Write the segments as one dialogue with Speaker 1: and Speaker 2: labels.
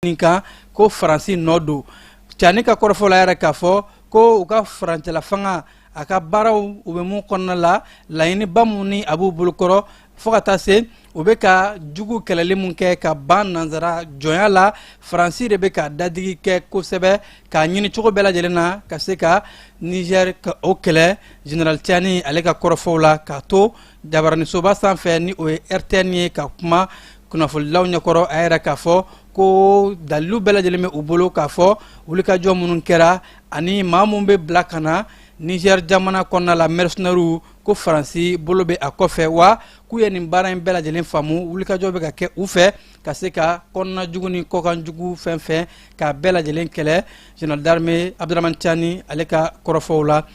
Speaker 1: Nin kan ko Faransi nɔ don. Tiani ka kɔrɔfɔ la yɛrɛ k'a fɔ ko u ka furancɛla fanga a ka baaraw u bɛ mun kɔnɔna la, laɲiniba mun ni a b'u bolokɔrɔ, fo ka taa se u bɛ ka jugu kɛlɛli mun kɛ ka ban nansara jɔnya la, Faransi de bɛ ka dadigi kɛ kosɛbɛ k'a ɲini cogo bɛɛ lajɛlen na ka se ka Niger ka o kɛlɛ. Général Tiani, ale ka kɔrɔfɔw la k'a to jabaranisoba sanfɛ, ni o ye RTN ye, ka kuma kunnafonidilaw ɲɛkɔrɔ, a yɛrɛ k'a fɔ ko dalilu bɛɛ lajɛlen bɛ u bolo k'a fɔ wulikajɔ minnu kɛra ani maa mun bɛ bila ka na Niger jamana kɔnɔna la, mercenaires, ko Faransi bolo bɛ a kɔfɛ, wa k'u ye nin baara in bɛɛ lajɛlen faamu. Wulikajɔ bɛ ka kɛ u fɛ ka se ka kɔnɔna jugu ni kɔkan jugu fɛn fɛn k'a bɛɛ lajɛlen kɛlɛ. Général d'armée Abdramane Tiani, ale ka kɔrɔfɔw la.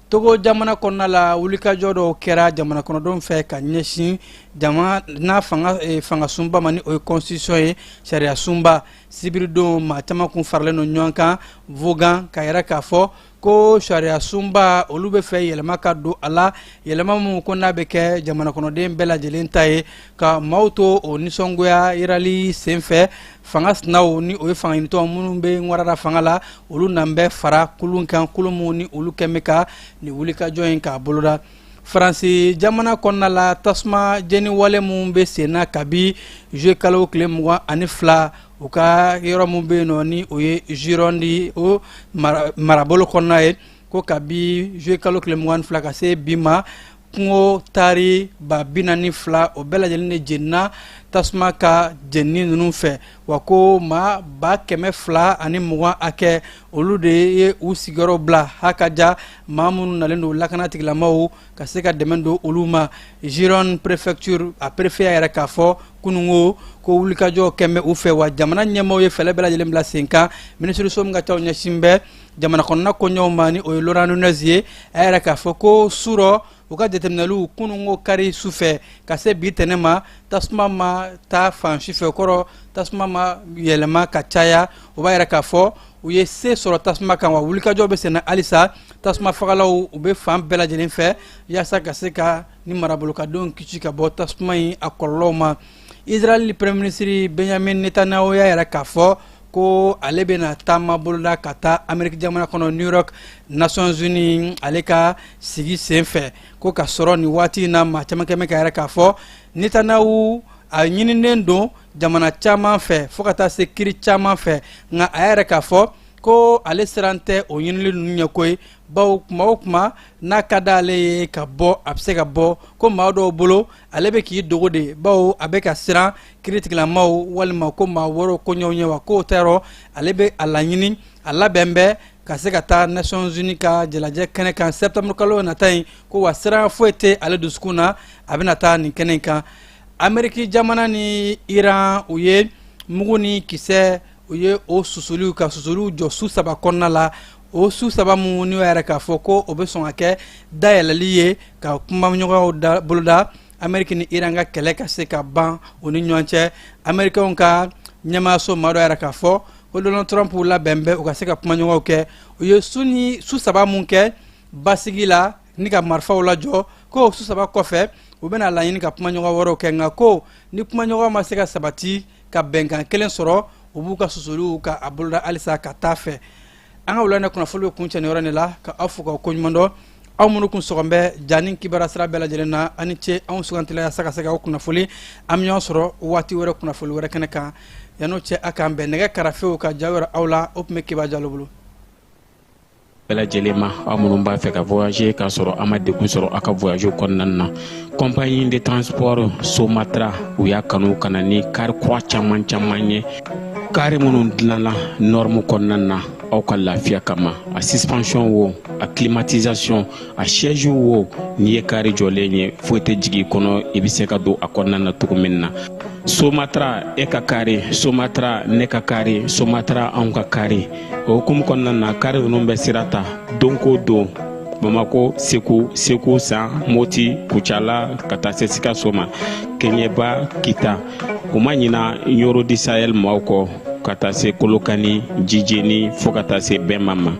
Speaker 1: Togo jamana kɔnɔna la, wulikajɔ dɔw kɛra jamana kɔnɔdenw fɛ ka ɲɛsin jamana fanga fangasunba ma, ni o ye constitution ye, sariya sunba. Sibiridon, maa caman kun faralen don ɲɔgɔn kan Vogan ka yɛrɛ k'a fɔ ko sariya sunba, olu bɛ fɛ yɛlɛma ka don a la, yɛlɛma mun ko n'a bɛ kɛ jamana kɔnɔden bɛɛ lajɛlen ta ye. Ka maaw to o nisɔngoya yirali senfɛ, fanga sinaw, ni o ye fanga ɲinitɔn minnu bɛ ŋwarada fanga la, olu nan bɛ fara kulun kan, kulun mun ni olu kɛn bɛ ka nin wulikajɔ in k'a boloda. Faransi jamana kɔnɔna la, tasuma jeni wale mun bɛ sen na kabi juillet kalo tile 22, u ka yɔrɔ mun bɛ yen nɔ, ni o ye Gironde o marabolo kɔnɔna ye, ko kabi juillet kalo tile 22 ka se bi ma, kungo taari 42,000, o bɛɛ lajɛlen de jenina tasuma ka jenini ninnu fɛ, wa ko maa 220,000 hakɛ, olu de ye u sigiyɔrɔ bila. Ha ka ja, maa minnu nalen don, lakana tigilamaw ka se ka dɛmɛ don olu ma. Gironde préfecture, a préfet y'a yɛrɛ k'a fɔ kununko ko wulikajɔ kɛn bɛ u fɛ, wa jamana ɲɛmaaw ye fɛɛrɛ bɛɛ lajɛlen bila sen kan. Minisiriso min ka ca ɲɛsin bɛ jamana kɔnɔna koɲɛw ma, ni o ye Laurent Nunez ye, a yɛrɛ k'a fɔ ko surɔ u ka jateminɛliw kununko kari su fɛ ka se bi tɛnɛ ma, tasuma ma taa fan si fɛ, kɔrɔ tasuma ma yɛlɛma ka caya. O b'a yɛrɛ k'a fɔ u ye se sɔrɔ tasuma kan, wa wulikajɔ bɛ senna halisa. Tasuma fagalaw, u bɛ fan bɛɛ lajɛlen fɛ yaasa ka se ka ni marabolokadenw kisi ka bɔ tasuma in a kɔlɔlɔw ma. Israel premier ministre Benjamin Netanyahu y'a yɛrɛ k'a fɔ ko ale bɛna taama boloda ka taa Ameriki jamana kɔnɔ, New York, Nations Unies ale ka sigi sen fɛ. Ko ka sɔrɔ nin waati in na, maa caman kɛmɛ ka yɛrɛ k'a fɔ Netanyahu a ɲininen don jamana caman fɛ, fo ka taa se kiri caman fɛ, nka a yɛrɛ k'a fɔ ko ale siran tɛ o ɲinili ninnu ɲɛ koyi, bawo kuma o kuma n'a ka d'ale ye ka bɔ, a bɛ se ka bɔ. Ko maa dɔw bolo, ale bɛ k'i dogo de, bawo a bɛ ka siran kiritigilamaw walima ko maa wɛrɛw ko ɲɛw ɲɛ, wa k'o tɛ yɔrɔ ale bɛ a laɲini. A labɛn bɛ ka se ka taa Nations Unies ka jalajɛ kɛnɛ kan septembre kalo nata in, ko wa siran foyi tɛ ale dusukun na, a bɛna taa nin kɛnɛ in kan. Ameriki jamana ni Iran, u ye mugu ni kisɛ, u ye o susuliw ka susuliw jɔ su 3 kɔnɔna la. O su 3 mun n'o yɛrɛ k'a fɔ ko o bɛ sɔn ka kɛ dayɛlɛli ye ka kumaɲɔgɔnyaw boloda, Ameriki ni Iran ka kɛlɛ ka se ka ban u ni ɲɔgɔn cɛ. Amerikɛnw ka ɲɛmaayaso maa dɔ yɛrɛ k'a fɔ ko Donald Trump labɛn bɛ u ka se ka kumaɲɔgɔnw kɛ. U ye su ni su 3 mun kɛ basigi la ni ka marifaw lajɔ, ko su 3 kɔfɛ u bɛna laɲini ka kumaɲɔgɔn wɛrɛw kɛ, nka ko ni kumaɲɔgɔn ma se ka sabati ka bɛnkan kelen sɔrɔ, u b'u ka susuluw ka a boloda halisa ka taa fɛ. An ka wula kunnafoni bɛ kuncɛ nin yɔrɔ de la, ka aw fo k'aw koɲuman dɔn, aw minnu kun sɔgɔn bɛ ja ni kibaruya sira bɛɛ lajɛlen na. Ani ce anw sugantila yaasa ka se k'aw kunnafoni. An bɛ ɲɔgɔn sɔrɔ waati wɛrɛ, kunnafoni wɛrɛ kɛnɛ kan. Yan'o cɛ, a k'an bɛn. Nɛgɛ karafew ka ja wɛrɛ aw la, o tun bɛ Kiba Jalo bolo.
Speaker 2: Bɛɛ lajɛlen ma, aw minnu b'a fɛ ka voyager k'a sɔrɔ a ma degun sɔrɔ aw ka voyage kɔnɔna na, compagnie de transport Somatra, u y'a kanu ka na ni car kura caman caman ye, car minnu dilanna norme kɔnɔna na aw ka lafiya kama. A suspension wo, a climatisation, a siège wo, n'i ye car jɔlen ye, foyi tɛ jigin i kɔnɔ, i bɛ se ka don a kɔnɔna na cogo min na. Somatra, e ka car Somatra, ne ka car Somatra, anw ka car. O hukumu kɔnɔna na, car ninnu bɛ sira ta don ko don Bamako, Segu, Segu San, Moti, Kucala, ka taa se Sikaso ma, Keɲeba, Kita. U ma ɲina Ɲoro di Sahel maaw kɔ, ka taa se Kolokani, Jijeni, fo ka taa se Bɛnma ma.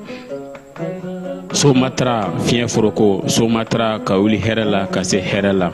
Speaker 2: Somatra, fiɲɛ foroko Somatra, ka wuli hɛrɛ la ka se hɛrɛ la.